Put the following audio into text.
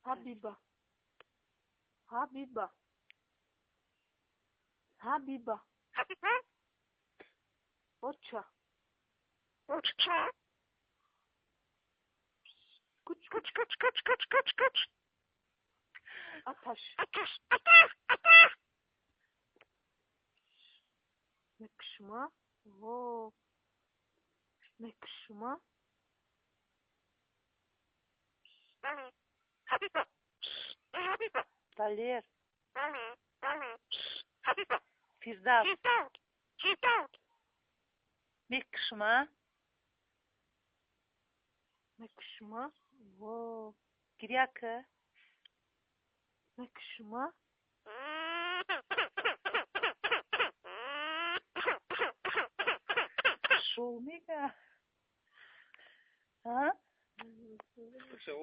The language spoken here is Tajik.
Ҳабиба. Ҳабиба. Ҳабиба. Оча. Куч куч куч куч куч куч куч. Аташ. Мекшума. Во. Мекшума. Далер. Фирдавс. Мекшума. Мекшума. Во. Гиряка. Мекшума. Шоу мега. А?